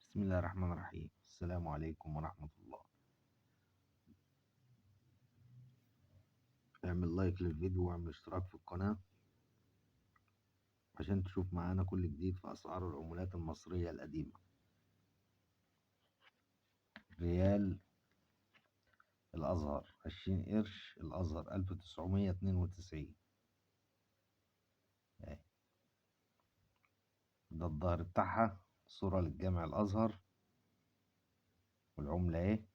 بسم الله الرحمن الرحيم. السلام عليكم ورحمة الله. اعمل لايك للفيديو واعمل اشتراك في القناة عشان تشوف معانا كل جديد في أسعار العملات المصرية القديمة. ريال الأزهر 20 قرش، الأزهر 1992. اهي ده الظهر بتاعها، صورة للجامع الأزهر، والعملة ايه؟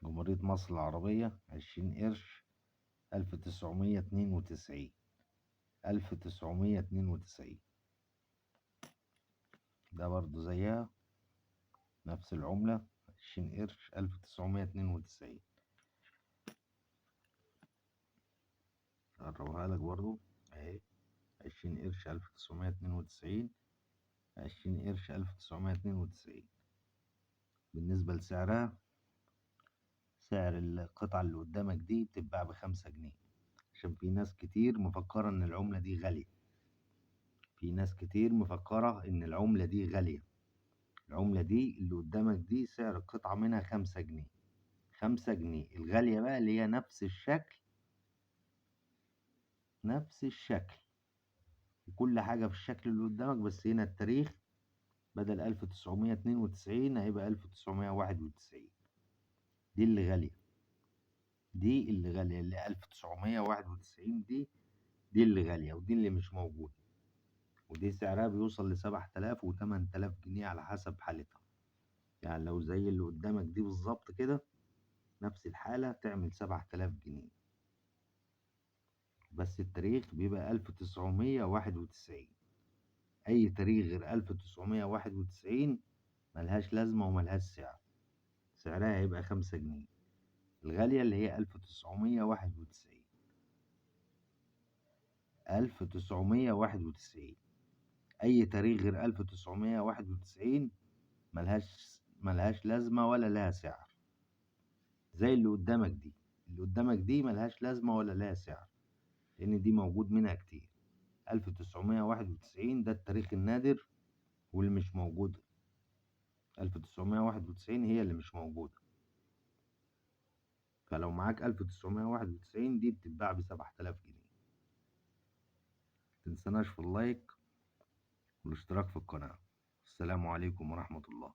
جمهورية مصر العربية، 20 قرش، 1992، 1992. ده برضو زيها نفس العملة، 20 قرش، 1992. أقربها لك برضو اهي، 20 قرش 1992، 20 قرش 1992. بالنسبة لسعرها، سعر القطعة اللي قدامك دي بتتباع ب5 جنيه، عشان في ناس كتير مفكرة إن العملة دي غالية. في ناس كتير مفكرة إن العملة دي غالية. العملة دي اللي قدامك دي سعر القطعة منها 5 جنيه، 5 جنيه. الغالية بقى اللي هي نفس الشكل، نفس الشكل وكل حاجة في الشكل اللي قدامك، بس هنا التاريخ بدل 1992 هيبقى 1991. دي اللي غالية، دي اللي غالية، اللي 1991 دي اللي غالية، ودي اللي مش موجودة، ودي سعرها بيوصل لسبعة آلاف وتمن تلاف جنيه على حسب حالتها. يعني لو زي اللي قدامك دي بالظبط كده نفس الحالة تعمل 7000 جنيه، بس التاريخ بيبقى 1991. أي تاريخ غير 1991 ملهاش لازمة وملهاش سعر، سعرها هيبقى 5 جنيه. الغالية اللي هي 1991، 1991. أي تاريخ غير 1991 ملهاش لازمة ولا لها سعر، زي اللي قدامك دي. اللي قدامك دي ملهاش لازمة ولا لها سعر، لأن دي موجود منها كتير. 1991 ده التاريخ النادر واللي مش موجودة. 1991 هي اللي مش موجودة. فلو معاك 1991 دي بتتباع ب7000 جنيه. متنسناش في اللايك والاشتراك في القناة. السلام عليكم ورحمة الله.